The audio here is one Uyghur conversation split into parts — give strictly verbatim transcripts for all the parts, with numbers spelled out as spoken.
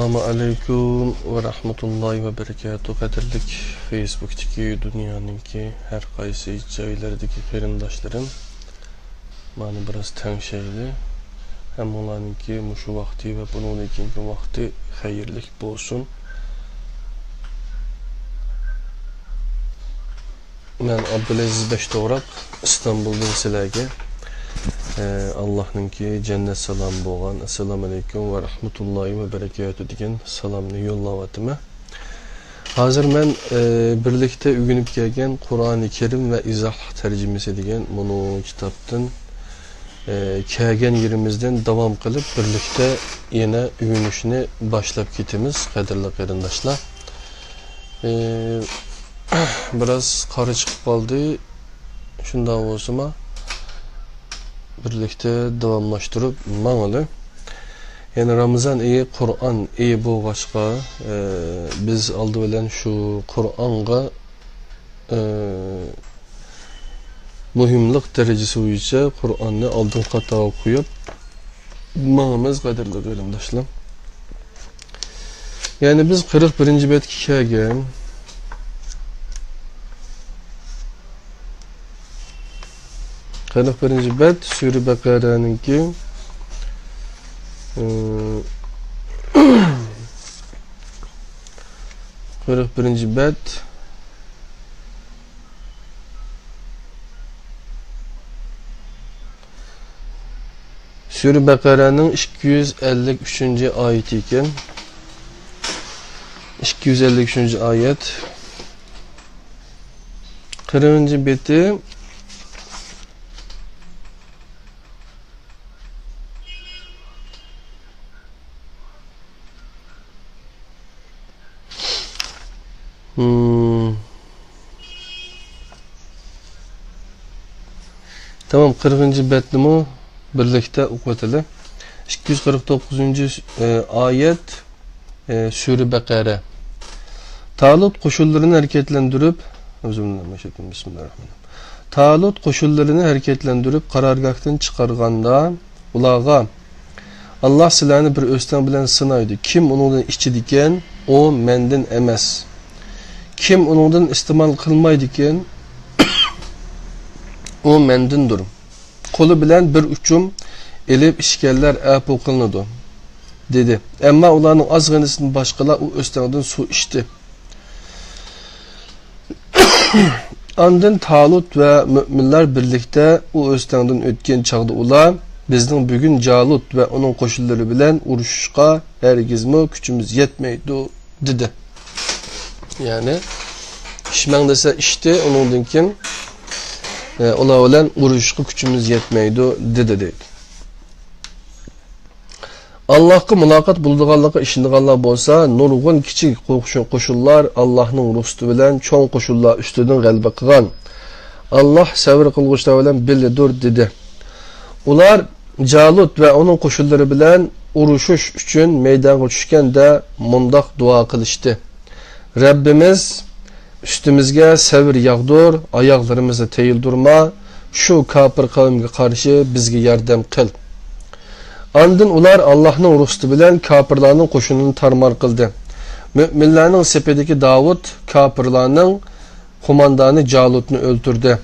ئەسسالامۇ ئەلەيكۇم ۋە رەھمەتۇللاھى ۋە بەرىكاتۇھ. قەدىرلىك فېيسبۇكتىكى دۇنيانىڭكى ھەر قايسى جايلىرىدىكى قېرىنداشلىرىم، مانا بىراز تەڭشەيلى. ھەممىڭلارنىڭكى مۇشۇ ۋاقتى ۋە بۇنىڭدىن كېيىنكى ۋاقتى خەيرلىك بولسۇن. مەن ئابدۇلئەزىز بەشتوغراق، ئىستانبۇلدىن سىلەرگە، ئە، ئاللاھنىڭكى جەننەت سالامى بولغان ئەسسالامۇ ئەلەيكۇم ۋە رەھمەتۇللاھى ۋە بەرىكاتۇھ دېگەن سالامنى يوللاۋاتىمەن. ھازىر مەن، ئە، بىرلىكتە ئۆگىنىپ كەلگەن قۇرئانى كەرىم ۋە ئىزاھلىق تەرجىمىسى دېگەن مۇنۇ كىتابتىن، ئە، كەلگەن يېرىمىزدىن داۋام قىلىپ، بىرلىكتە يەنە ئۆگىنىشنى باشلاپ كېتىمىز، قەدىرلىك قېرىنداشلار. ئى، بىراز قارا چىقىپ قالدى. شۇنداق بولسىمۇ، بىرلىكتە داۋاملاشتۇرۇپ ماڭىلى. يەنى رامىزان ئېيى قۇرئان ئېيى بولغاچقا، ئى، بىز ئالدى بىلەن شۇ قۇرئانغا، ئى، مۇھىملىق دەرىجىسى بويىچە قۇرئاننى ئالدىنقى قاتارغا قويۇپ ماڭىمىز، قەدىرلىك قېرىنداشلار. يەنى بىز قىرىق بىرىنچى بەتكە كەلگەن. قىرىق بىرىنچى بەت سۈرە بەقەرەنىڭكى، ئى، قىرىق بىرىنچى بەت. سۈرە بەقەرەنىڭ ئىككى يۈز ئەللىك ئۈچىنچى ئايىتى ئىكەن. ئىككى يۈز ئەللىك ئۈچىنچى ئايەت. قىرىقىنچى بېتى. ھىم. تامام، قىرىقىنچى بەتنىمۇ بىرلىكتە ئوقۇۋېتىلى. ئىككى يۈز قىرىق توققۇزىنچى، ئى، ئايەت، ئى، سۈرە بەقەرە. تالۇت قوشۇنلىرىنى ھەرىكەتلەندۈرۈپ، ئەئۇزۇبىللاھىمىنەششەيتانىررەجىم. بىسمىللاھىررەھمانىررەھىم. تالۇت قوشۇنلىرىنى ھەرىكەتلەندۈرۈپ، قارارگاھتىن چىقارغاندا، ئۇلارغا، «ئاللاھ سىلەرنى بىر ئۆستەڭ بىلەن سىنايدۇ. كىم ئۇنىڭدىن ئىچىدىكەن، ئۇ مەندىن ئەمەس. كىم ئۇنىڭدىن ئىستېمال قىلمايدىكەن، ئۇ مەندىندۇر. قولى بىلەن بىر ئۇچۇم ئېلىپ ئىچكەنلەر ئەپۇ قىلىنىدۇ» دېدى. ئەمما ئۇلارنىڭ ئازغىنىسىدىن باشقىلار ئۇ ئۆستەڭدىن سۇ ئىچتى. ئاندىن تالۇت ۋە مۆمىنلەر بىرلىكتە ئۇ ئۆستەڭدىن ئۆتكەن چاغدا ئۇلار، «بىزنىڭ بۈگۈن جالۇت ۋە ئۇنىڭ قوشۇنلىرى بىلەن ئۇرۇشۇشقا ھەرگىزمۇ كۈچىمىز يەتمەيدۇ» دېدى. يەنى، «ئىچمەڭ» دېسە ئىچتى، ئۇنىڭدىن كېيىن، ئە، «ئۇلار بىلەن ئۇرۇشۇشقا كۈچىمىز يەتمەيدۇ» دېدى، دەيدۇ. ئاللاھقا مۇلاقات بولىدىغانلىقىغا ئىشىنىدىغانلار بولسا، نۇرغۇن كىچىك قوشۇ-، قوشۇنلار ئاللاھنىڭ رۇخسىتى بىلەن چوڭ قوشۇنلار ئۈستىدىن غەلىبە قىلغان. «ئاللاھ سەۋر قىلغۇچىلار بىلەن بىللىدۇر» دېدى. ئۇلار جالۇت ۋە ئۇنىڭ قوشۇنلىرى بىلەن ئۇرۇشۇش ئۈچۈن مەيدانغا چۈشكەندە مۇنداق دۇئا قىلىشتى: «رەببىمىز، ئۈستىمىزگە سەۋر ياغدۇر، ئاياغلىرىمىزنى تېيىلدۇرما، شۇ كاپىر قەۋمگە قارشى بىزگە ياردەم قىل.» ئاندىن ئۇلار ئاللاھنىڭ رۇخسىتى بىلەن كاپىرلارنىڭ قوشۇنىنى تارمار قىلدى. مۆمىنلەرنىڭ سېپىدىكى داۋۇت كاپىرلارنىڭ قوماندانى جالۇتنى ئۆلتۈردى.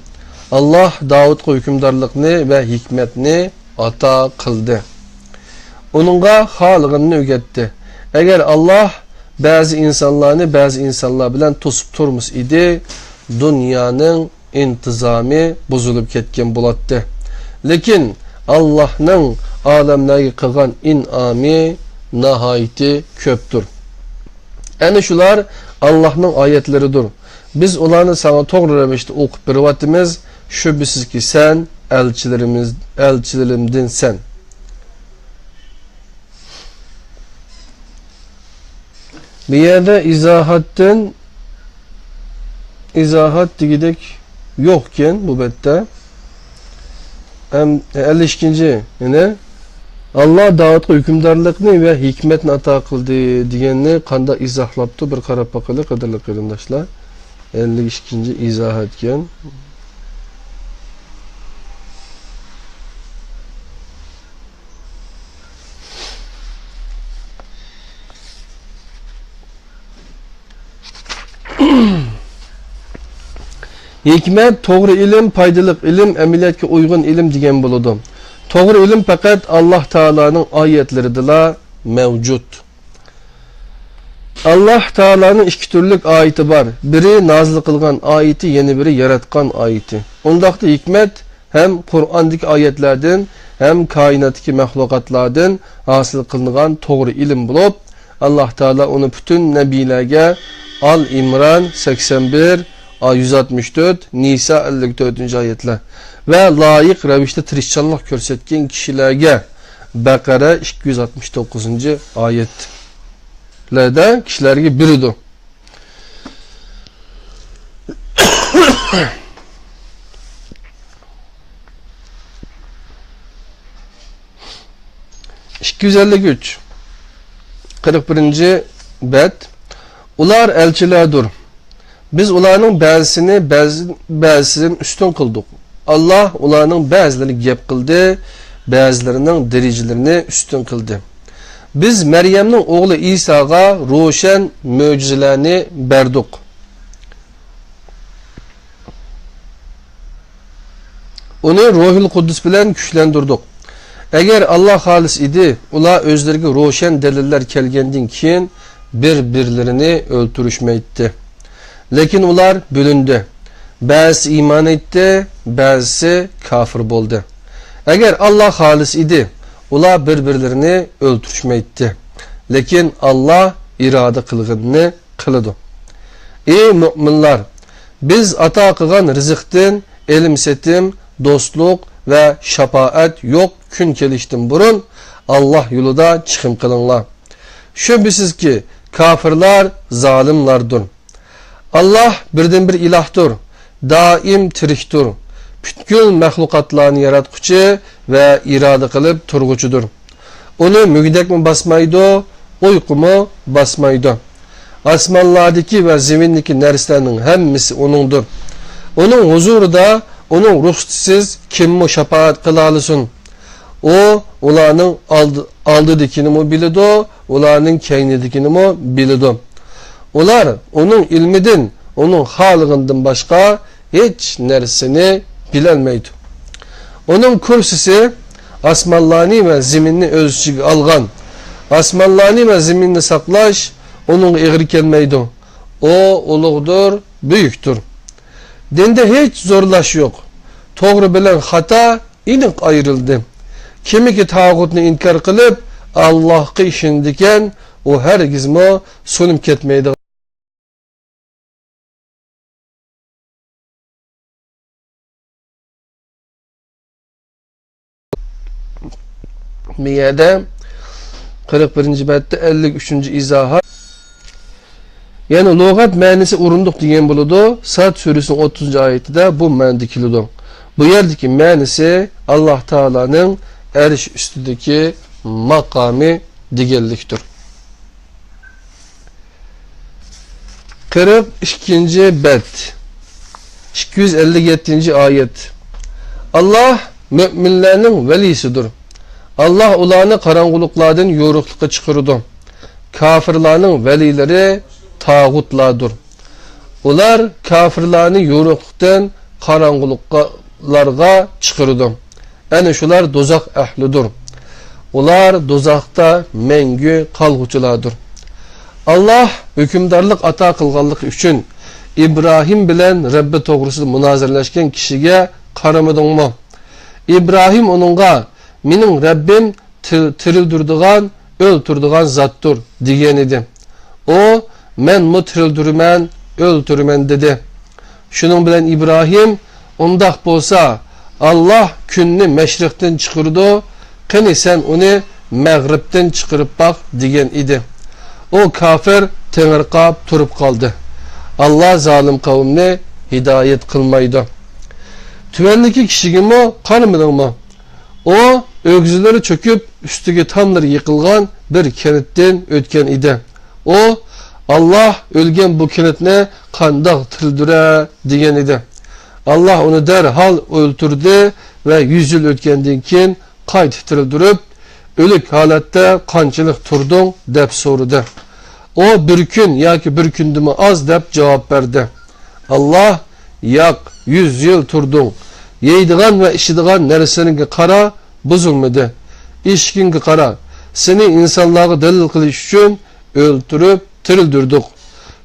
ئاللاھ داۋۇتقا ھۆكۈمدارلىقنى ۋە ھېكمەتنى ئاتا قىلدى. ئۇنىڭغا خالىغىنىنى ئۆگەتتى. ئەگەر ئاللاھ بەزى ئىنسانلارنى بەزى ئىنسانلار بىلەن توسۇپ تۇرمىسا ئىدى، دۇنيانىڭ ئىنتىزامى بۇزۇلۇپ كەتكەن بولاتتى. لېكىن ئاللاھنىڭ ئالەملەرگە قىلغان ئىنئامى ناھايىتى كۆپتۇر. ئەنە شۇلار ئاللاھنىڭ ئايەتلىرىدۇر. بىز ئۇلارنى ساڭا توغرا رەۋىشتە ئوقۇپ بېرىۋاتىمىز. شۈبھىسىزكى، سەن ئەلچىلىرىمىز، ئەلچىلىرىمدىنسەن. بۇ يەردە ئىزاھاتتىن، ئىزاھات دېگۈدەك يوقكەن بۇ بەتتە. ھەم ئەللىك ئىككىنچى، يەنە، «ئاللاھ داۋۇتقا ھۆكۈمدارلىقنى ۋە ھېكمەتنى ئاتا قىلدى» دېگەننى قانداق ئىزاھلاپتۇ، بىر قاراپ باقىلى، قەدىرلىك قېرىنداشلار. ئەللىك ئىككىنچى ئىزاھەتكەن. ھېكمەت، توغرا ئىلىم، پايدىلىق ئىلىم، ئەمەلىيەتكە ئۇيغۇن ئىلىم دېگەن بولىدۇ. توغرا ئىلىم پەقەت ئاللاھ تائالانىڭ ئايەتلىرىدىلا مەۋجۇت. ئاللاھ تائالانىڭ ئىككى تۈرلۈك ئايىتى بار. بىرى نازىل قىلغان ئايىتى، يەنە بىرى ياراتقان ئايىتى. ئۇنداقتا ھېكمەت ھەم قۇرئاندىكى ئايەتلەردىن، ھەم كائىناتتىكى مەخلۇقاتلاردىن ھاسىل قىلىنغان توغرا ئىلىم بولۇپ، ئاللاھ تائالا ئۇنى پۈتۈن نەبىيلەرگە، ئال ئىمران سەكسەن بىر، يۈز ئاتمىش تۆت، نىسا ئەللىك تۆتىنچى ئايەتلەر، ۋە لايىق رەۋىشتە تىرىشچانلىق كۆرسەتكەن كىشىلەرگە، بەقەرە ئىككى يۈز ئاتمىش توققۇزىنچى ئايەتلەردە كىشىلەرگە بېرىدۇ. ئىككى يۈز ئەللىك ئۈچ، قىرىق بىرىنچى بەت. ئۇلار ئەلچىلەردۇر. بىز ئۇلارنىڭ بەزىسىنى بەزى، بەزىسىدىن ئۈستۈن قىلدۇق. ئاللاھ ئۇلارنىڭ بەزىلىرىگە گەپ قىلدى، بەزىلىرىنىڭ دەرىجىلىرىنى ئۈستۈن قىلدى. بىز مەريەمنىڭ ئوغلى ئىساغا روشەن مۆجىزىلەرنى بەردۇق. ئۇنى روھىل قۇددۇس بىلەن كۈچلەندۈردۇق. ئەگەر ئاللاھ خالىس ئىدى، ئۇلار ئۆزلىرىگە روشەن دەلىللەر كەلگەندىن كېيىن بىر-بىرلىرىنى ئۆلتۈرۈشمەيتتى. لېكىن ئۇلار بۆلۈندى. بەزىسى ئىمان ئېيتتى، بەزىسى كاپىر بولدى. ئەگەر ئاللاھ خالىس ئىدى، ئۇلار بىر-بىرلىرىنى ئۆلتۈرۈشمەيتتى. لېكىن ئاللاھ ئىرادە قىلغىنىنى قىلىدۇ. ئى مۆمىنلار! بىز ئاتا قىلغان رىزىقتىن ئېلىم-سېتىم، دوستلۇق ۋە شاپائەت يوق كۈن كېلىشتىن بۇرۇن ئاللاھ يولىدا چىقىم قىلىڭلار. شۈبھىسىزكى، كاپىرلار زالىملاردۇر. ئاللاھ بىردىنبىر ئىلاھتۇر، دائىم تىرىكتۇر، پۈتكۈل مەخلۇقاتلارنى ياراتقۇچى ۋە ئىرادە قىلىپ تۇرغۇچىدۇر. ئۇنى مۈگدەكمۇ باسمايدۇ، ئۇيقۇمۇ باسمايدۇ. ئاسمانلاردىكى ۋە زېمىندىكى نەرسىلەرنىڭ ھەممىسى ئۇنىڭدۇر. ئۇنىڭ ھۇزۇرىدا ئۇنىڭ رۇخسىتىسىز كىممۇ شاپائەت قىلالىسۇن؟ ئۇ ئۇلارنىڭ ئالدى، ئالدىدىكىنىمۇ بىلىدۇ، ئۇلارنىڭ كەينىدىكىنىمۇ بىلىدۇ. ئۇلار ئۇنىڭ ئىلمىدىن، ئۇنىڭ خالىغىنىدىن باشقا ھېچ نەرسىنى بىلەلمەيدۇ. ئۇنىڭ كۇرسىسى ئاسمانلارنى ۋە زېمىننى ئۆز ئىچىگە ئالغان. ئاسمانلارنى ۋە زېمىننى ساقلاش ئۇنىڭغا ئېغىر كەلمەيدۇ. ئۇ ئۇلۇغدۇر، بۈيۈكتۇر. دىندا ھېچ زورلاش يوق. توغرا بىلەن خاتا ئېنىق ئايرىلدى. كىمكى تاغۇتنى ئىنكار قىلىپ، ئاللاھقا ئىشىنىدىكەن، ئۇ ھەرگىزمۇ سۇنۇپ كەتمەيدىغان. بۇ يەردە قىرىق بىرىنچى بەتتە ئەللىك ئۈچىنچى ئىزاھات. يەنى لۇغەت مەنىسى ئورۇندۇق دېگەن بولىدۇ. ساد سۈرىسىنىڭ ئوتتۇزىنچى ئايىتىدە بۇ مەنىدە كېلىدۇ. بۇ يەردىكى مەنىسى ئاللاھ تائالانىڭ ئەرش ئۈستىدىكى ماقامى دېگەنلىكتۇر. قىرىق ئىككىنچى بەت، ئىككى يۈز ئەللىك يەتتىنچى ئايەت. ئاللاھ مۆمىنلەرنىڭ ۋەلىسىدۇر. ئاللاھ ئۇلارنى قاراڭغۇلۇقلاردىن يورۇقلۇققا چىقىرىدۇ. كاپىرلارنىڭ ۋەلىلىرى تاغۇتلاردۇر. ئۇلار كاپىرلارنى يورۇقلۇقتىن قاراڭغۇلۇقلارغا چىقىرىدۇ. ئەنە شۇلار دوزاخ ئەھلىدۇر. ئۇلار دوزاختا مەڭگۈ قالغۇچىلاردۇر. ئاللاھ ھۆكۈمدارلىق ئاتا قىلغانلىقى ئۈچۈن ئىبراھىم بىلەن رەببى توغرىسىدا مۇنازىرىلەشكەن كىشىگە قارىمىدىڭمۇ؟ ئىبراھىم ئۇنىڭغا، مېنىڭ رەببىم تىر-، تىرىلدۈرىدىغان، ئۆلتۈرىدىغان زاتتۇر، دېگەنىدى. ئۇ، مەنمۇ تىرىلدۈرىمەن، ئۆلتۈرىمەن، دېدى. شۇنىڭ بىلەن ئىبراھىم، ئۇنداق بولسا، ئاللاھ كۈننى مەشرىقتىن چىقىرىدۇ، قېنى سەن ئۇنى مەغرىبتىن چىقىرىپ باق، دېگەن ئىدى. ئۇ كاپىر تېڭىرقاپ تۇرۇپ قالدى. ئاللاھ زالىم قەۋمنى ھىدايەت قىلمايدۇ. تۆۋەندىكى كىشىگىمۇ قارىمىدىڭمۇ؟ ئۇ ئۆگزىلىرى چۆكۈپ، ئۈستىگە تاملىرى يىقىلغان بىر كەنتتىن ئۆتكەن ئىدى. ئۇ، ئاللاھ ئۆلگەن بۇ كەنتنى قانداق تىرىلدۈرە؟ دېگەن ئىدى. ئاللاھ ئۇنى دەرھال ئۆلتۈردى ۋە يۈز يىل ئۆتكەندىن كېيىن قايتا تىرىلدۈرۈپ، ئۆلۈك ھالەتتە قانچىلىك تۇردۇڭ؟ دەپ سورىدى. ئۇ، بىر كۈن ياكى بىر كۈندىنمۇ ئاز، دەپ جاۋاب بەردى. ئاللاھ ياق، يۈز يىل تۇردۇڭ. يەيدىغان ۋە ئىچىدىغان نەرسىلىرىڭگە قارا، بۇزۇلمىدى. ئېشىكىڭگە قارا، سېنى ئىنسانلارغا دەلىل قىلىش ئۈچۈن ئۆلتۈرۈپ تىرىلدۈردۇق.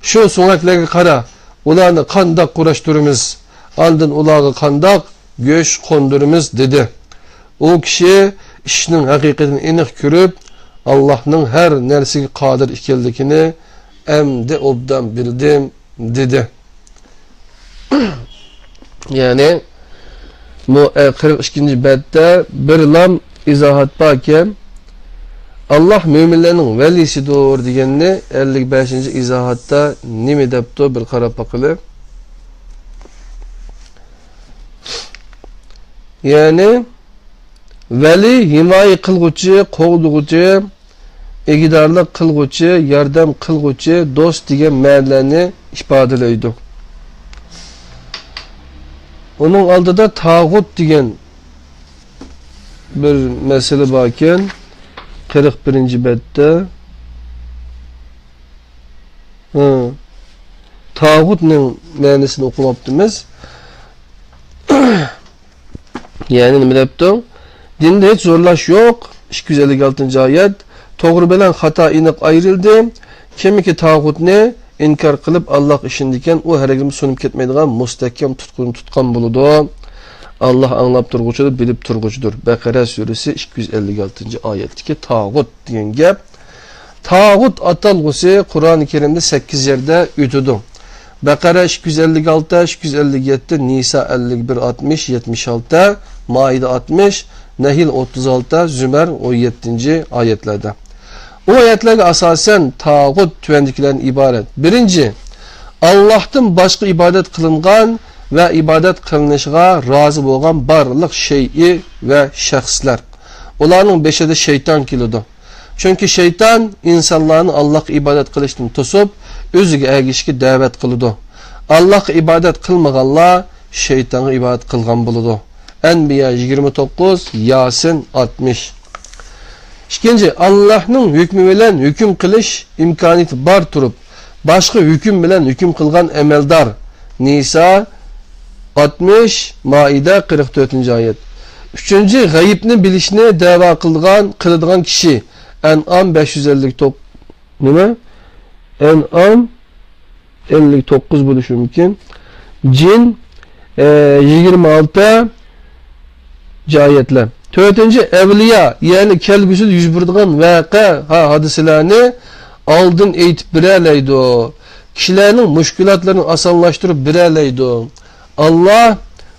شۇ سۆڭەكلەرگە قارا، ئۇلارنى قانداق قۇراشتۇرىمىز، ئاندىن ئۇلارغا قانداق گۆش قوندۇرىمىز، دېدى. ئۇ كىشى ئىشنىڭ ھەقىقىتىنى ئېنىق كۆرۈپ، ئاللاھنىڭ ھەر نەرسىگە قادىر ئىكەنلىكىنى ئەمدى ئوبدان بىلدىم، دېدى. يەنى، بۇ، ئە، قىرىق ئىككىنچى بەتتە بىر لام ئىزاھات باركەن، «ئاللاھ مۆمىنلەرنىڭ ۋەلىسىدۇر» دېگەننى ئەللىك بەشىنچى ئىزاھاتتا نېمە دەپتۇ؟ بىر قاراپ باقىلى. يەنى، ۋەلى ھىمايە قىلغۇچى، قوغدىغۇچى، ئىگىدارلىق قىلغۇچى، ياردەم قىلغۇچى، دوست دېگەن مەنىلەرنى ئىپادىلەيدۇ. ئۇنىڭ ئالدىدا تاغۇت دېگەن بىر مەسىلە باركەن، قىرىق بىرىنچى بەتتە. ھە. تاغۇتنىڭ مەنىسىنى ئوقۇماپتىمىز. يەنى نېمە دەپتۇ؟ دىندا ھېچ زورلاش يوق. ئىككى يۈز ئەللىك ئالتىنچى ئايەت. توغرا بىلەن خاتا ئېنىق ئايرىلدى. كىمكى تاغۇتنى ئىنكار قىلىپ، ئاللاھقا ئىشىنىدىكەن، ئۇ ھەرگىزمۇ سۇنۇپ كەتمەيدىغان مۇستەھكەم تۇتقۇنى تۇتقان بولىدۇ. ئاللاھ ئاڭلاپ تۇرغۇچىدۇر، بىلىپ تۇرغۇچىدۇر. بەقەرە سۈرىسى ئىككى يۈز ئەللىك ئالتىنچى ئايەتتىكى تاغۇت دېگەن گەپ. تاغۇت ئاتالغۇسى قۇرئان كەرىمدە سەككىز يەردە ئۆتىدۇ. بەقەرە ئىككى يۈز ئەللىك ئالتە، ئىككى يۈز ئەللىك يەتتە، نىسا ئەللىك بىر، ئاتمىش، يەتمىش ئالتە، مائىدە ئاتمىش، نەھل ئوتتۇز ئالتە، زۈمەر ئون يەتتىنچى ئايەتلەردە. ئۇ ئايەتلەرگە ئاساسەن تاغۇت تۆۋەندىكىلەردىن ئىبارەت. بىرىنچى، ئاللاھتىن باشقا ئىبادەت قىلىنغان ۋە ئىبادەت قىلىنىشىغا رازى بولغان بارلىق شەيئى ۋە شەخسلەر. ئۇلارنىڭ بېشىدا شەيتان كېلىدۇ. چۈنكى شەيتان ئىنسانلارنى ئاللاھقا ئىبادەت قىلىشتىن توسۇپ، ئۆزىگە ئەگىشىشكە دەۋەت قىلىدۇ. ئاللاھقا ئىبادەت قىلمىغانلار شەيتانغا ئىبادەت قىلغان بولىدۇ. ئەنبىيا يىگىرمە توققۇز، ياسىن ئاتمىش. ئىككىنچى، ئاللاھنىڭ ھۆكمى بىلەن ھۆكۈم قىلىش ئىمكانىيىتى بار تۇرۇپ، باشقا ھۆكۈم بىلەن ھۆكۈم قىلغان ئەمەلدار. نىسا ئاتمىش، مائىدە قىرىق تۆتىنچى ئايەت. ئۈچىنچى، غەيىبنى بىلىشنى دەۋا قىلىدىغان، قىلىدىغان كىشى. ئەنئام بەش يۈز ئەللىك توققۇز، نېمە؟ ئەنئام ئەللىك توققۇز بولۇشى مۇمكىن. جىن، ئە، يىگىرمە ئالتە، ئايەتلەر. تۆتىنچى، ئەۋلىيا، يەنى كەلگۈسىدە يۈز بېرىدىغان ۋەقە، ھا، ھادىسىلەرنى ئالدىن ئېيتىپ بېرەلەيدۇ. كىشىلەرنىڭ مۈشكۈلاتلىرىنى ئاسانلاشتۇرۇپ بېرەلەيدۇ. ئاللاھ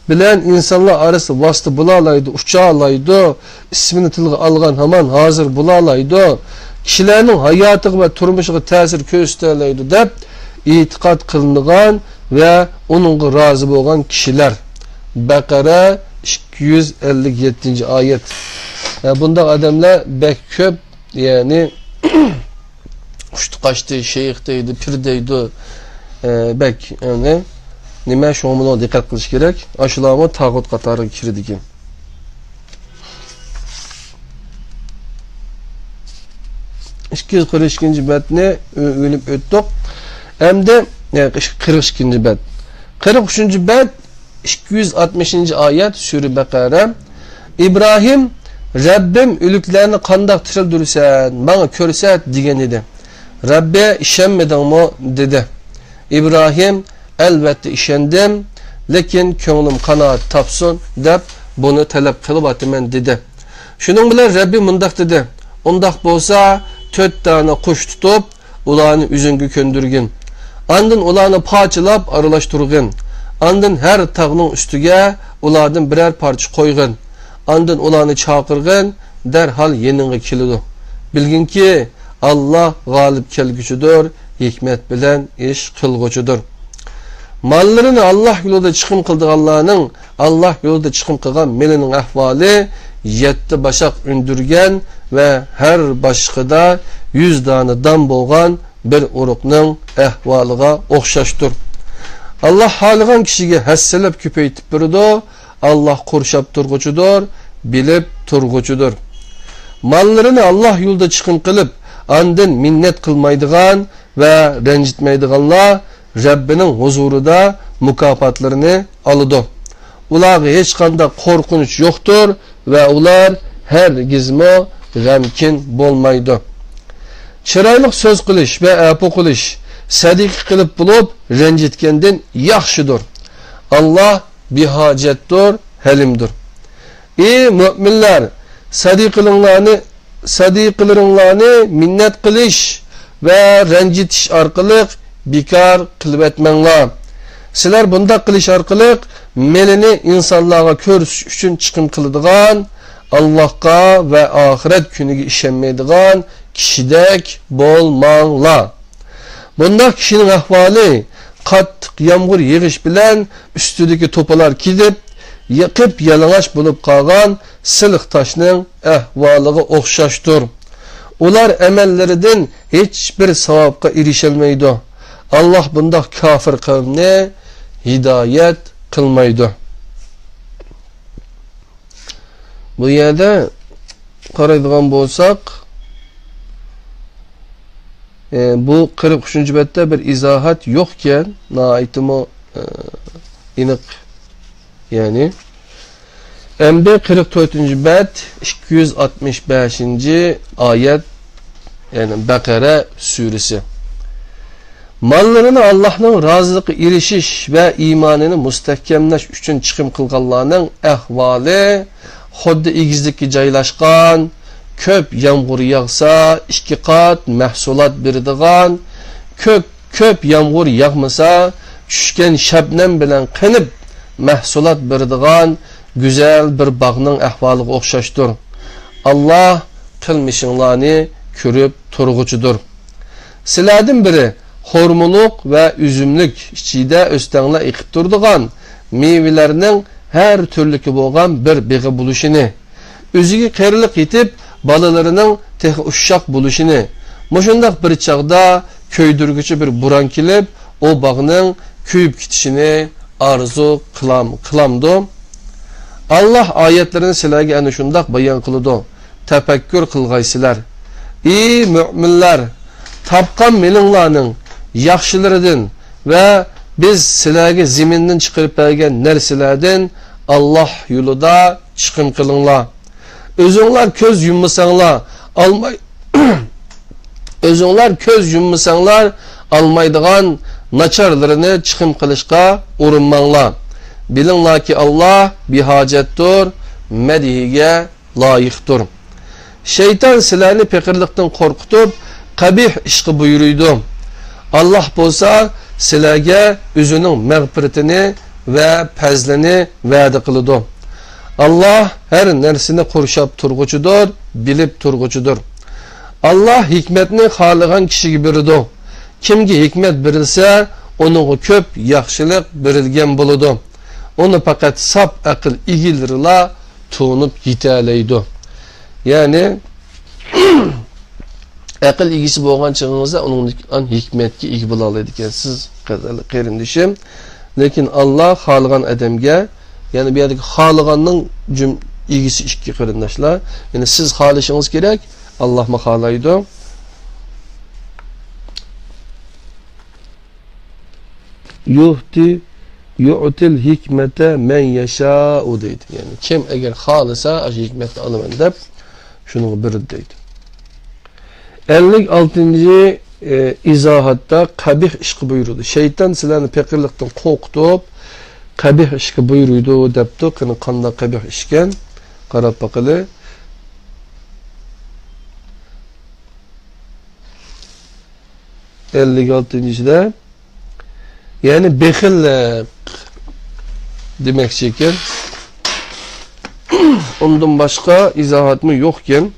بىلەن ئىنسانلار ئارىسىدا ۋاسىتە بولالايدۇ، ئۇچالايدۇ، ئىسمىنى تىلغا ئالغان ھامان ھازىر بولالايدۇ، كىشىلەرنىڭ ھاياتىغا ۋە تۇرمۇشىغا تەسىر كۆرسىتەلەيدۇ دەپ ئېتىقاد قىلىنغان ۋە ئۇنىڭغا رازى بولغان كىشىلەر. بەقەرە ئىككى يۈز ئەللىك يەتتىنچى ئايەت. ھە، بۇنداق ئادەملەر بەك كۆپ، يەنى ئۇشتى قاشتى، شەيخ دەيدۇ، پىر دەيدۇ، ئە، بەك، يەنى نېمە، شۇڭا بۇنىڭغا دىققەت قىلىش كېرەك. ئاشۇلارمۇ تاغۇت قاتارىغا كىرىدىكەن. ئىككى يۈز قىرىق ئىككىنچى بەتنى ئۆ-، ئۆگىنىپ ئۆتتۇق. ئەمدى، ئە، قىرىق ئىككىنچى بەت. قىرىق ئۈچىنچى بەت، ئىككى يۈز ئاتمىشىنچى ئايەت، سۈرە بەقەرە. ئىبراھىم، «رەببىم، ئۆلۈكلەرنى قانداق تىرىلدۈرىسەن، ماڭا كۆرسەت» دېگەن ئىدى. «رەببى، ئىشەنمىدىڭمۇ؟» دېدى. ئىبراھىم، «ئەلۋەتتە ئىشەندىم، لېكىن كۆڭلۈم قانائەت تاپسۇن دەپ بۇنى تەلەپ قىلىۋاتىمەن» دېدى. شۇنىڭ بىلەن رەببى مۇنداق دېدى، «ئۇنداق بولسا، تۆت دانە قۇش تۇتۇپ، ئۇلارنى ئۆزۈڭگە كۆندۈرگىن. ئاندىن ئۇلارنى پارچىلاپ ئارىلاشتۇرغىن. ئاندىن ھەر تاغنىڭ ئۈستىگە ئۇلاردىن بىرەر پارچە قويغىن. ئاندىن ئۇلارنى چاقىرغىن، دەرھال يېنىڭغا كېلىدۇ. بىلگىنكى، ئاللاھ غالىب كەلگۈچىدۇر، ھېكمەت بىلەن ئىش قىلغۇچىدۇر.» ماللىرىنى ئاللاھ يولىدا چىقىم قىلىدىغانلارنىڭ، ئاللاھ يولىدا چىقىم قىلغان مېلىنىڭ ئەھۋالى يەتتە باشاق ئۈندۈرگەن ۋە ھەر باشىقىدا يۈز دانە دان بولغان بىر ئۇرۇقنىڭ ئەھۋالىغا ئوخشاشتۇر. ئاللاھ خالىغان كىشىگە ھەسسىلەپ كۆپەيتىپ بېرىدۇ. ئاللاھ قورشاپ تۇرغۇچىدۇر، بىلىپ تۇرغۇچىدۇر. ماللىرىنى ئاللاھ يولىدا چىقىم قىلىپ، ئاندىن مىننەت قىلمايدىغان ۋە رەنجىتمەيدىغانلار رەببىنىڭ ھۇزۇرىدا مۇكاپاتلىرىنى ئالىدۇ. ئۇلارغا ھېچقانداق قورقۇنچ يوقتۇر ۋە ئۇلار ھەرگىزمۇ غەمكىن بولمايدۇ. چىرايلىق سۆز قىلىش ۋە ئەپۇ قىلىش سەدىقە قىلىپ بولۇپ رەنجىتكەندىن ياخشىدۇر. ئاللاھ بىھاجەتتۇر، ھەلىمدۇر. ئى مۆمىنلەر، سەدىقىلىڭلارنى، سەدىقىلىرىڭلارنى مىننەت قىلىش ۋە رەنجىتىش ئارقىلىق بىكار قىلىۋەتمەڭلار. سىلەر بۇنداق قىلىش ئارقىلىق مېلىنى ئىنسانلارغا كۆرسىتىش ئۈچۈن چىقىم قىلىدىغان، ئاللاھقا ۋە ئاخىرەت كۈنىگە ئىشەنمەيدىغان كىشىدەك بولماڭلار. بۇنداق كىشىنىڭ ئەھۋالى قاتتىق يامغۇر يېغىش بىلەن ئۈستىدىكى توپىلار كېتىپ، قىپيالىڭاچ بولۇپ قالغان سىلىق تاشنىڭ ئەھۋالىغا ئوخشاشتۇر. ئۇلار ئەمەللىرىدىن ھېچبىر ساۋابقا ئېرىشەلمەيدۇ. ئاللاھ بۇنداق كاپىر قەۋمنى ھىدايەت قىلمايدۇ. بۇ يەردە قارايدىغان بولساق، ئە، بۇ قىرىق ئۈچىنچى بەتتە بىر ئىزاھات يوقكەن، ناھايىتىمۇ، ئە، ئېنىق، يەنى. ئەمدى قىرىق تۆتىنچى بەت، ئىككى يۈز ئاتمىش بەشىنچى ئايەت، يەنى بەقەرە سۈرىسى. ماللىرىنى ئاللاھنىڭ رازىلىقىغا ئېرىشىش ۋە ئىمانىنى مۇستەھكەملەش ئۈچۈن چىقىم قىلغانلارنىڭ ئەھۋالى خۇددى ئېگىزلىككە جايلاشقان، كۆپ يامغۇر ياغسا، ئىككى قات مەھسۇلات بېرىدىغان، كۆپ، كۆپ يامغۇر ياغمىسا، چۈشكەن شەبنەم بىلەن قېنىپ مەھسۇلات بېرىدىغان گۈزەل بىر باغنىڭ ئەھۋالىغا ئوخشاشتۇر. ئاللاھ قىلمىشىڭلارنى كۆرۈپ تۇرغۇچىدۇر. سىلەردىن بىرى خورمىلىق ۋە ئۈزۈملۈك ئىچىدە ئۆستەڭلەر ئېقىپ تۇرىدىغان مېۋىلەرنىڭ ھەر تۈرلۈكى بولغان بىر بېغى بولۇشىنى، ئۆزىگە قېرىلىق يېتىپ، بالىلىرىنىڭ تېخى ئۇششاق بولۇشىنى، مۇشۇنداق بىر چاغدا كۆيدۈرگۈچى بىر بوران كېلىپ، ئۇ باغنىڭ كۆيۈپ كېتىشىنى ئارزۇ قىلام-، قىلامدۇ؟ ئاللاھ ئايەتلىرىنى سىلەرگە ئەنە شۇنداق بايان قىلىدۇ. تەپەككۇر قىلغايسىلەر. ئى مۆمىنلەر، تاپقان مېلىڭلارنىڭ ياخشىلىرىدىن ۋە بىز سىلەرگە زېمىندىن چىقىرىپ بەرگەن نەرسىلەردىن ئاللاھ يولىدا چىقىم قىلىڭلار. ئۆزۈڭلار كۆز يۇممىساڭلار، ئالماي-، ئۆزۈڭلار كۆز يۇممىساڭلار، ئالمايدىغان ناچارلىرىنى چىقىم قىلىشقا ئۇرۇنماڭلار. بىلىڭلاركى، ئاللاھ بىھاجەتتۇر، مەدھىگە لايىقتۇر. شەيتان سىلەرنى پېقىرلىقتىن قورقۇتۇپ، قەبىھ ئىشقا بۇيرۇيدۇ. ئاللاھ بولسا سىلەرگە ئۆزىنىڭ مەغپىرىتىنى ۋە پەزلىنى ۋەدە قىلىدۇ. ئاللاھ ھەر نەرسىنى قورشاپ تۇرغۇچىدۇر، بىلىپ تۇرغۇچىدۇر. ئاللاھ ھېكمەتنى خالىغان كىشىگە بېرىدۇ. كىمگە ھېكمەت بېرىلسە، ئۇنىڭغا كۆپ ياخشىلىق بېرىلگەن بولىدۇ. ئۇنى پەقەت ساپ ئەقىل ئىگىلىرىلا تونۇپ يېتەلەيدۇ. يەنى، ئەقىل ئىگىسى بولغان چېغىڭىزدا ئۇنىڭدىن ھېكمەتكە ئىگە بولالايدىكەنسىز، قەدىرلىك قېرىندىشىم. لېكىن ئاللاھ خالىغان ئادەمگە، يەنى بۇ يەردىكى خالىغاننىڭ جۈم-، ئىگىسى ئىككى قېرىنداشلار. يەنى سىز خالىشىڭىز كېرەك، ئاللاھمۇ خالايدۇ. يۇھتى، يۇئتىل ھىكمەتە مەن يەشائۇ دەيدۇ. يەنى كىم ئەگەر خالىسا، ئاشۇ ھېكمەتنى ئالىمەن دەپ، شۇنىڭغا بېرىدۇ دەيدۇ. ئەللىك ئالتىنچى، ئى، ئىزاھاتتا قەبىھ ئىشقا بۇيرۇدى. شەيتان سىلەرنى پېقىرلىقتىن قورقۇتۇپ، قەبىھ ئىشقا بۇيرۇيدۇ دەپتۇ. قېنى قانداق قەبىھ ئىشكەن؟ قاراپ باقىلى. ئەللىك ئالتىنچىسىدە، يەنى بېخىللىق دېمەكچى ئىكەن. ئۇندىن باشقا ئىزاھاتمۇ يوقكەن.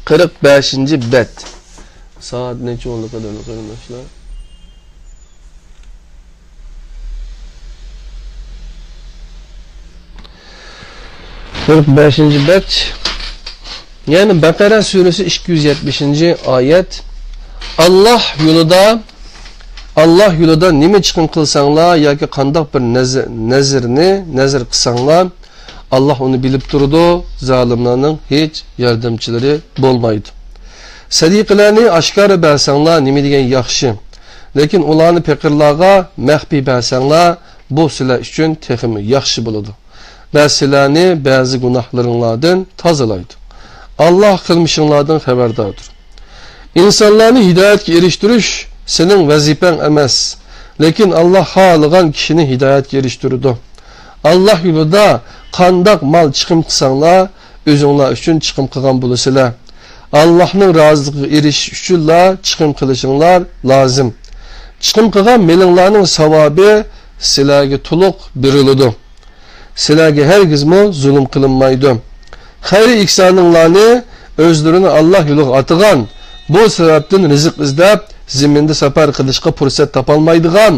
قىرىق بەشىنچى بەت. سائەت نەچچە بولدى، قەدىرلىك قېرىنداشلار؟ قىرىق بەشىنچى بەت. يەنى بەقەرە سۈرىسى ئىككى يۈز يەتمىشىنچى ئايەت. ئاللاھ يولىدا، ئاللاھ يولىدا نېمە چىقىم قىلساڭلار ياكى قانداق بىر نەز-، نەزىرنى نەزىر قىلساڭلار، ئاللاھ ئۇنى بىلىپ تۇرىدۇ، زالىملارنىڭ ھېچ ياردەمچىلىرى بولمايدۇ. سەدىقىلەرنى ئاشكارا بەرسەڭلار نېمە دېگەن ياخشى. لېكىن ئۇلارنى پېقىرلارغا مەخپىي بەرسەڭلار، بۇ سىلەر ئۈچۈن تېخىمۇ ياخشى بولىدۇ ۋە سىلەرنى بەزى گۇناھلىرىڭلاردىن تازىلايدۇ. ئاللاھ قىلمىشىڭلاردىن خەۋەرداردۇر. ئىنسانلارنى ھىدايەتكە ئېرىشتۈرۈش سېنىڭ ۋەزىپەڭ ئەمەس، لېكىن ئاللاھ خالىغان كىشىنى ھىدايەتكە ئېرىشتۈرىدۇ. ئاللاھ يولىدا قانداق مال چىقىم قىلساڭلار، ئۆزۈڭلار ئۈچۈن چىقىم قىلغان بولىسىلەر. ئاللاھنىڭ رازىلىقىغا ئېرىشىش ئۈچۈنلا چىقىم قىلىشىڭلار لازىم. چىقىم قىلغان مېلىڭلارنىڭ ساۋابى سىلەرگە تولۇق بېرىلىدۇ. سىلەرگە ھەرگىزمۇ زۇلۇم قىلىنمايدۇ. خەير-ئېھسانىڭلارنى ئۆزلىرىنى ئاللاھ يولىغا ئاتىغان، بۇ سەۋەبتىن رىزىق ئىزدەپ، زېمىندا سەپەر قىلىشقا پۇرسەت تاپالمايدىغان،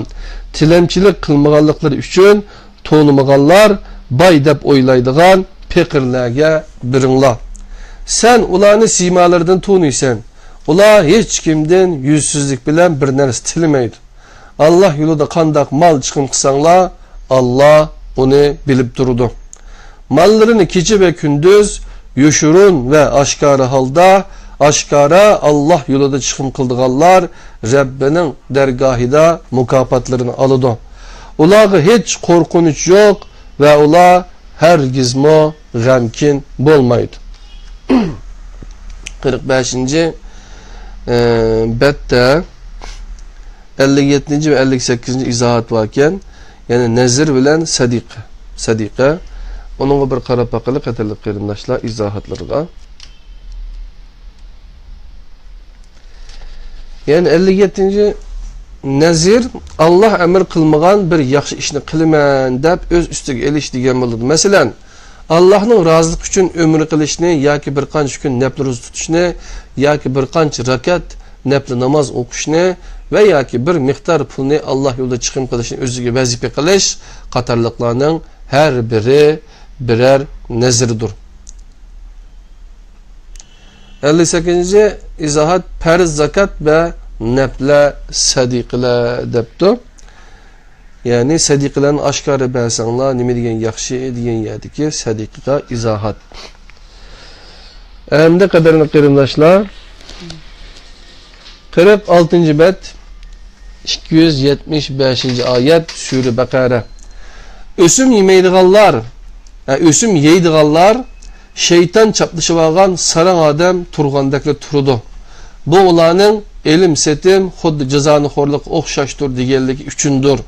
تىلەمچىلىك قىلمىغانلىقلىرى ئۈچۈن تونۇمىغانلار، باي دەپ ئويلايدىغان پېقىرلارغا بېرىڭلار. سەن ئۇلارنى سىيمالىرىدىن تونۇيسەن. ئۇلار ھېچكىمدىن يۈزسىزلىك بىلەن بىر نەرسە تىلىمەيدۇ. ئاللاھ يولىدا قانداق مال چىقىم قىلساڭلار، ئاللاھ ئۇنى بىلىپ تۇرىدۇ. ماللىرىنى كېچە ۋە كۈندۈز، يوشۇرۇن ۋە ئاشكارا ھالدا، ئاشكارا ئاللاھ يولىدا چىقىم قىلىدىغانلار رەببىنىڭ دەرگاھىدا مۇكاپاتلىرىنى ئالىدۇ. ئۇلارغا ھېچ قورقۇنچ يوق ۋە ئۇلار ھەرگىزمۇ غەمكىن بولمايدۇ. قىرىق بەشىنچى، ئە، بەتتە ئەللىك يەتتىنچى ۋە ئەللىك سەككىزىنچى ئىزاھات باركەن، يەنى نەزىر بىلەن سەدىقە، سەدىقە. ئۇنىڭغا بىر قاراپ باقىلى، قەدىرلىك قېرىنداشلار، ئىزاھاتلىرىغا. يەنى ئەللىك يەتتىنچى نەزىر، ئاللاھ ئەمر قىلمىغان بىر ياخشى ئىشنى قىلىمەن دەپ ئۆز ئۈستىگە ئېلىش دېگەن بولىدۇ. مەسىلەن، ئاللاھنىڭ رازىلىقى ئۈچۈن ئۆمرە قىلىشنى ياكى بىر قانچە كۈن نەپلى روزا تۇتۇشنى ياكى بىر قانچە رەكەت نەپلى ناماز ئوقۇشنى ۋە ياكى بىر مىقدار پۇلنى ئاللاھ يولىدا چىقىم قىلىشنى ئۆزىگە ۋەزىپە قىلىش قاتارلىقلارنىڭ ھەر بىرى بىرەر نەزىردۇر. ئەللىك سەككىزىنچى ئىزاھات، پەرز زاكات ۋە نەپلە سەدىقىلەر دەپتۇ. يەنى سەدىقىلەرنى ئاشكارا بەرسەڭلار، نېمە دېگەن ياخشى دېگەن يەردىكى سەدىقىگە ئىزاھات. ئەمدى قەدىرلىك قېرىنداشلار، قىرىق ئالتىنچى بەت، ئىككى يۈز يەتمىش بەشىنچى ئايەت، سۈرە بەقەرە. ئۆسۈم يېمەيدىغانلار، ھە، ئۆسۈم يەيدىغانلار شەيتان چاپلىشىۋالغان ساراڭ ئادەم تۇرغاندەكلا تۇرىدۇ. بۇ ئۇلارنىڭ ئېلىم-سېتىم خۇددى جازانىخورلۇققا ئوخشاشتۇر دېگەنلىكى ئۈچۈندۇر.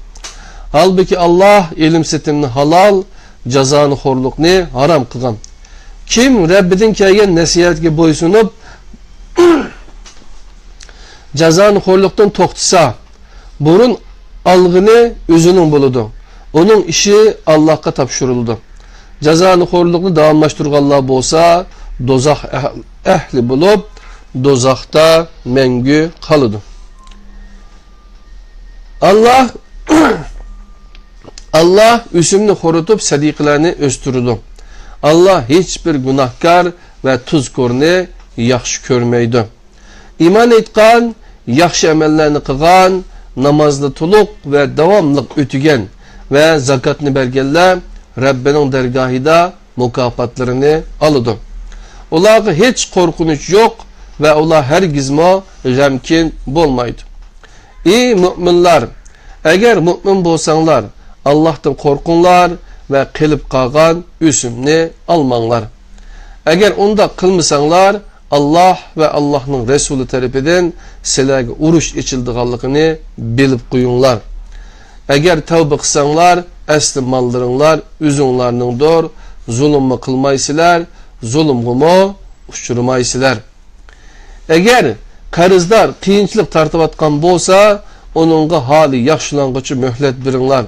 ھالبۇكى، ئاللاھ ئېلىم-سېتىمنى ھالال، جازانىخورلۇقنى ھارام قىلغان. كىم رەببىدىن كەلگەن نەسىھەتكە بويسۇنۇپ، جازانىخورلۇقتىن توختىسا، بۇرۇن ئالغىنى ئۆزىنىڭ بولىدۇ. ئۇنىڭ ئىشى ئاللاھقا تاپشۇرۇلىدۇ. جازانىخورلۇقنى داۋاملاشتۇرغانلار بولسا، دوزاخ ئەھ-، ئەھلى بولۇپ، دوزاختا مەڭگۈ قالىدۇ. ئاللاھ، ئاللاھ ئۆسۈمنى خورىتىپ، سەدىقىلەرنى ئۆستۈرىدۇ. ئاللاھ ھېچبىر گۇناھكار ۋە تۇزكورنى ياخشى كۆرمەيدۇ. ئىمان ئېيتقان، ياخشى ئەمەللەرنى قىلغان، نامازنى تولۇق ۋە داۋاملىق ئۆتىگەن ۋە زاكاتنى بەرگەنلەر رەببىنىڭ دەرگاھىدا مۇكاپاتلىرىنى ئالىدۇ. ئۇلارغا ھېچ قورقۇنچ يوق ۋە ئۇلار ھەرگىزمۇ غەمكىن بولمايدۇ. ئى مۆمىنلار! ئەگەر مۆمىن بولساڭلار، ئاللاھتىن قورقۇڭلار ۋە قېلىپ قالغان ئۆسۈمنى ئالماڭلار. ئەگەر ئۇنداق قىلمىساڭلار، ئاللاھ ۋە ئاللاھنىڭ رەسۇلى تەرىپىدىن سىلەرگە ئۇرۇش ئېچىلىدىغانلىقىنى بىلىپ قويۇڭلار. ئەگەر تەۋبە قىلساڭلار، ئەسلى ماللىرىڭلار ئۆزۈڭلارنىڭدۇر، زۇلۇممۇ قىلمايسىلەر، زۇلۇمغىمۇ ئۇچرىمايسىلەر. ئەگەر قەرزدار قىيىنچىلىق تارتىۋاتقان بولسا، ئۇنىڭغا ھالى ياخشىلانغۇچە مۆھلەت بېرىڭلار.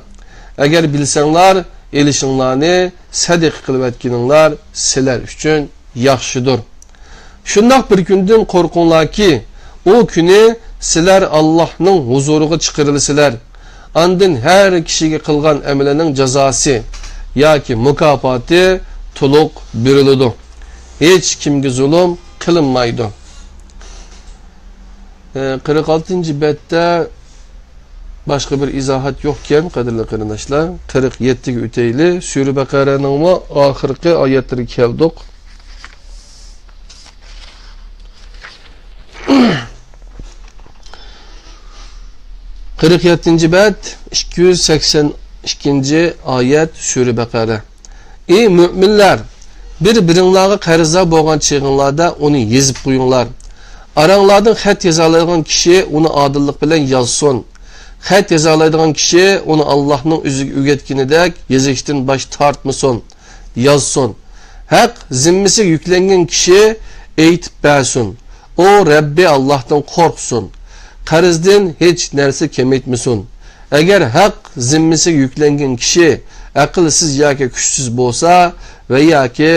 ئەگەر بىلسەڭلار، ئېلىشىڭلارنى سەدىقە قىلىۋەتكىنىڭلار سىلەر ئۈچۈن ياخشىدۇر. شۇنداق بىر كۈندىن قورقۇڭلاركى، ئۇ كۈنى سىلەر ئاللاھنىڭ ھۇزۇرىغا چىقىرىلىسىلەر. ئاندىن ھەر كىشىگە قىلغان ئەمىلىنىڭ جازاسى ياكى مۇكاپاتى تولۇق بېرىلىدۇ. ھېچ كىمگە زۇلۇم قىلىنمايدۇ. ئە، قىرىق ئالتىنچى بەتتە باشقا بىر ئىزاھات يوقكەن، قەدىرلىك قېرىنداشلار. قىرىق يەتتىگە ئۆتەيلى. سۈرە بەقەرەنىڭمۇ ئاخىرقى ئايەتلىرىگە كەلدۇق. قىرىق يەتتىنچى بەت، ئىككى يۈز سەكسەن ئىككىنچى ئايەت، سۈرە بەقەرە. ئى مۆمىنلەر! بىر-بىرىڭلارغا قەرزدار بولغان چېغىڭلاردا ئۇنى يېزىپ قويۇڭلار. ئاراڭلاردىن خەت يازالايدىغان كىشى ئۇنى ئادىللىق بىلەن يازسۇن. خەت يازالايدىغان كىشى ئۇنى ئاللاھنىڭ ئۆزىگە ئۆگەتكىنىدەك يېزىشتىن باش تارتمىسۇن. يازسۇن. ھەق زىممىسىگە يۈكلەنگەن كىشى ئېيتىپ بەرسۇن. ئۇ رەببى ئاللاھتىن قورقسۇن. قەرزدىن ھېچ نەرسە كېمەيتمىسۇن. ئەگەر ھەق زىممىسىگە يۈكلەنگەن كىشى ئەقىلسىز ياكى كۈچسىز بولسا ۋە ياكى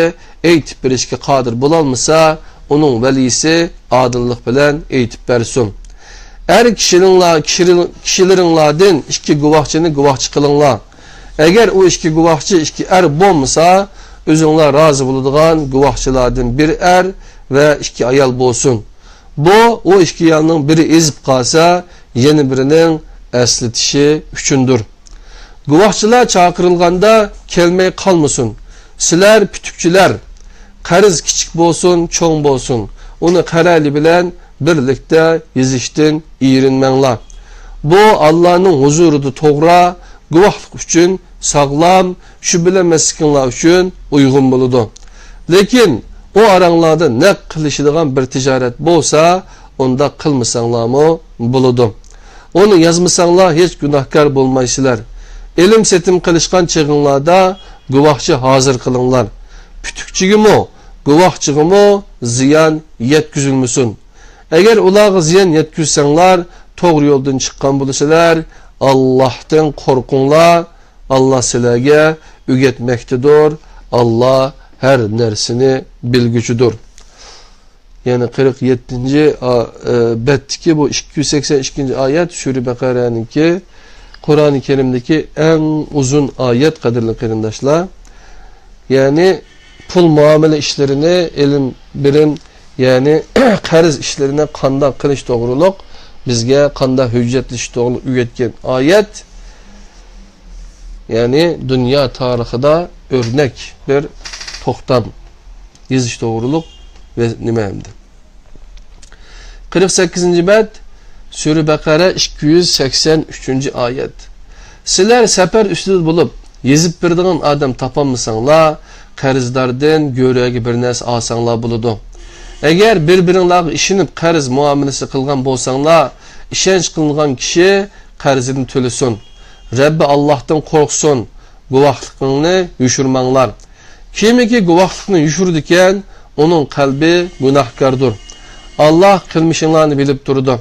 ئېيتىپ بېرىشكە قادىر بولالمىسا، ئۇنىڭ ۋەلىيسى ئادىللىق بىلەن ئېيتىپ بەرسۇن. ئەر كىشىلىڭلار-، كىشىلىرىڭلاردىن ئىككى گۇۋاھچىنى گۇۋاھچى قىلىڭلار. ئەگەر ئۇ ئىككى گۇۋاھچى ئىككى ئەر بولمىسا، ئۆزۈڭلار رازى بولىدىغان گۇۋاھچىلاردىن بىر ئەر ۋە ئىككى ئايال بولسۇن. بۇ، ئۇ ئىككى ئايالنىڭ بىرى ئېزىپ قالسا، يەنە بىرىنىڭ ئەسلىتىشى ئۈچۈندۇر. گۇۋاھچىلار چاقىرىلغاندا كەلمەي قالمىسۇن. سىلەر پۈتۈكچىلەر، قەرز كىچىك بولسۇن، چوڭ بولسۇن، ئۇنى قەرەلى بىلەن بىرلىكتە يېزىشتىن ئېرىنمەڭلار. بۇ ئاللانىڭ ھۇزۇرىدا توغرا گۇۋاھلىق ئۈچۈن ساغلام، شۈبھىلەنمەسلىكىڭلار ئۈچۈن ئۇيغۇن بولىدۇ. لېكىن ئۇ ئاراڭلاردا نەق قىلىشىدىغان بىر تىجارەت بولسا، ئۇنداق قىلمىساڭلارمۇ بولىدۇ. ئۇنى يازمىساڭلار ھېچ گۇناھكار بولمايسىلەر. ئېلىم-سېتىم قىلىشقان چېغىڭلاردا گۇۋاھچى ھازىر قىلىڭلار. پۈتۈكچىگىمۇ، گۇۋاھچىغىمۇ زىيان يەتكۈزۈلمىسۇن. ئەگەر ئۇلارغا زىيان يەتكۈزسەڭلار، توغرا يولدىن چىققان بولىسىلەر. ئاللاھتىن قورقۇڭلار. ئاللا سىلەرگە ئۆگەتمەكتىدۇر. ئاللا ھەر نەرسىنى بىلگۈچىدۇر. يەنى قىرىق يەتتىنچى ئا-، ئە، بەتتىكى بۇ ئىككى يۈز سەكسەن ئىككىنچى ئايەت سۈرە بەقەرەنىڭكى قۇرئانى كەرىمدىكى ئەڭ ئۇزۇن ئايەت، قەدىرلىك قېرىنداشلار. يەنى پۇل مۇئامىلە ئىشلىرىنى، ئېلىم بېرىم، يەنى قەرز ئىشلىرىنى قانداق قىلىش توغرۇلۇق، بىزگە قانداق ھۆججەتلىشىش توغرۇلۇق ئۆگەتكەن ئايەت. يەنى دۇنيا تارىخىدا ئۆرنەك بىر توختام يېزىش توغرۇلۇق ۋە نېمە ئەمدى. قىرىق سەككىزىنچى بەت، سۈرە بەقەرە، ئىككى يۈز سەكسەن ئۈچىنچى ئايەت. سىلەر سەپەر ئۈستىدە بولۇپ، يېزىپ بېرىدىغان ئادەم تاپالمىساڭلار، قەرزداردىن گۆرۈگە بىر نەرسە ئالساڭلار بولىدۇ. ئەگەر بىر-بىرىڭلارغا ئىشىنىپ قەرز مۇئامىلىسى قىلغان بولساڭلار، ئىشەنچ قىلىنغان كىشى قەرزىنى تۆلىسۇن. رەببى ئاللاھتىن قورقسۇن، گۇۋاھلىقىڭنى يوشۇرماڭلار. كىمكى گۇۋاھلىقنى يوشۇرىدىكەن، ئۇنىڭ قەلبى گۇناھكاردۇر. ئاللاھ قىلمىشىڭلارنى بىلىپ تۇرىدۇ.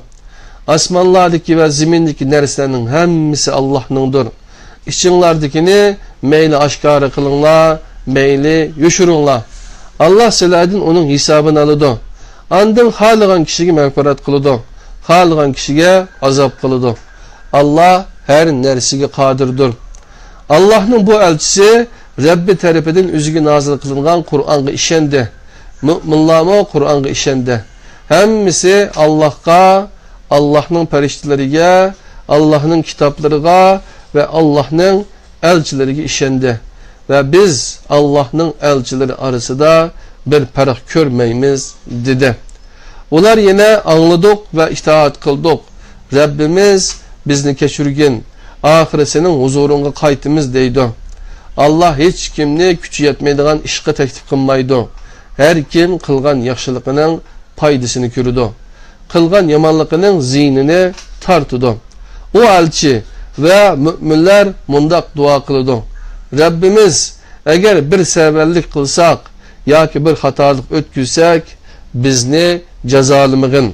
ئاسمانلاردىكى ۋە زېمىندىكى نەرسىلەرنىڭ ھەممىسى ئاللاھنىڭدۇر. ئىچىڭلاردىكىنى مەيلى ئاشكارا قىلىڭلار، مەيلى يوشۇرۇڭلار. ئاللاھ سىلەردىن ئۇنىڭ ھېسابىنى ئالىدۇ. ئاندىن خالىغان كىشىگە مەغپىرەت قىلىدۇ، خالىغان كىشىگە ئازاب قىلىدۇ. ئاللاھ ھەر نەرسىگە قادىردۇر. ئاللاھنىڭ بۇ ئەلچىسى رەببى تەرىپىدىن ئۆزىگە نازىل قىلىنغان قۇرئانغا ئىشەندى. مۆمىنلارمۇ قۇرئانغا ئىشەندى. ھەممىسى ئاللاھقا، ئاللاھنىڭ پەرىشتىلىرىگە، ئاللاھنىڭ كىتابلىرىغا ۋە ئاللاھنىڭ ئەلچىلىرىگە ئىشەندى. ۋە بىز ئاللاھنىڭ ئەلچىلىرى ئارىسىدا بىر پەرق كۆرمەيمىز، دېدى. ئۇلار يەنە ئاڭلىدۇق ۋە ئىتائەت قىلدۇق. رەببىمىز بىزنى كەچۈرگىن، ئاخىرى سېنىڭ ھۇزۇرۇڭغا قايتىمىز، دەيدۇ. ئاللاھ ھېچكىمنى كۈچى يەتمەيدىغان ئىشقا تەكلىپ قىلمايدۇ. ھەر كىم قىلغان ياخشىلىقىنىڭ پايدىسىنى كۆرىدۇ. قىلغان يامانلىقىنىڭ زىيىنىنى تارتىدۇ. ئۇ ئەلچى ۋە مۆمىنلەر مۇنداق دۇئا قىلىدۇ: رەببىمىز، ئەگەر بىر سەۋەنلىك قىلساق ياكى بىر خاتالىق ئۆتكۈزسەك، بىزنى جازالىمىغىن.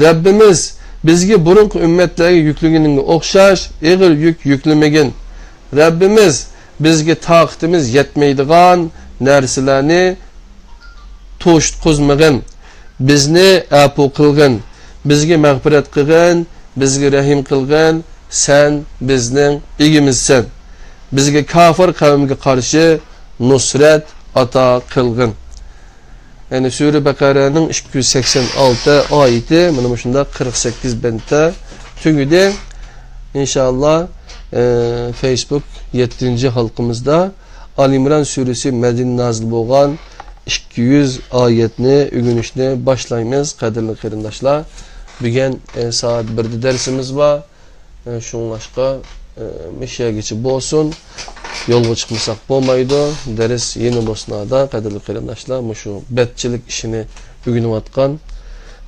رەببىمىز، بىزگە بۇرۇنقى ئۈممەتلەرگە يۈكلىگىنىڭگە ئوخشاش ئېغىر يۈك يۈكلىمىگىن. رەببىمىز، بىزگە تاقىتىمىز يەتمەيدىغان نەرسىلەرنى توشتقۇزمىغىن. بىزنى ئەپۇ قىلغىن. بىزگە مەغپىرەت قىلغىن. بىزگە رەھىم قىلغىن. سەن بىزنىڭ ئىگىمىزسەن. بىزگە كاپىر قەۋمگە قارشى نۇسرەت ئاتا قىلغىن. يەنى سۈرە بەقەرەنىڭ ئىككى يۈز سەكسەن ئالتە ئايىتى مانا مۇشۇنداق قىرىق سەككىز بەندتە تۈگىدى. ئىنشائاللا، ئە، فەيسبۇك يەتتىنچى ھالقىمىزدا ئالى ئىمران سۈرىسى مەدىنە نازىل بولغان ئىككى يۈز ئايەتنى ئۆگىنىشنى باشلايمىز، قەدىرلىك قېرىنداشلار. بۈگۈن، ئە، سائەت بىردە دەرسىمىز بار. ئە، شۇڭلاشقا، ئە، مۇشۇ يەرگىچە بولسۇن. يولغا چىقمىساق بولمايدۇ. دەرس يەنە بولسۇن ھادا، قەدىرلىك قېرىنداشلار، مۇشۇ بەتچىلىك ئىشىنى ئۆگىنىۋاتقان،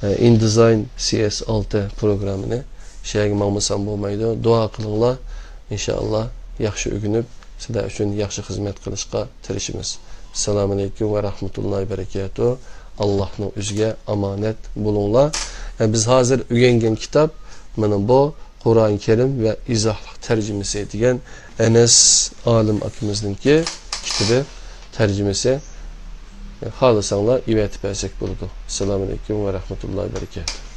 ئە، InDesign سى ئېس ئالتە پروگراممىنى شۇ يەرگە ماڭمىسام بولمايدۇ. دۇئا قىلىڭلار. ئىنشائاللا ياخشى ئۆگىنىپ، سىلەر ئۈچۈن ياخشى خىزمەت قىلىشقا تىرىشىمىز. ئەسسالامۇ ئەلەيكۇم ۋە رەھمەتۇللاھى ۋە بەرىكاتۇھ. ئاللاھنىڭ ئۆزىگە ئامانەت بولۇڭلار. ئە، بىز ھازىر ئۆگەنگەن كىتاب مانا بۇ قۇرئان كەرىم ۋە ئىزاھلىق تەرجىمىسى دېگەن ئەنەس ئالىم ئاكىمىزنىڭكى كىتابى، تەرجىمىسى. ئە، خالىساڭلار ئېۋەتىپ بەرسەك بولىدۇ. ئەسسالامۇ ئەلەيكۇم ۋە رەھمەتۇللاھى ۋە بەرىكاتۇھ.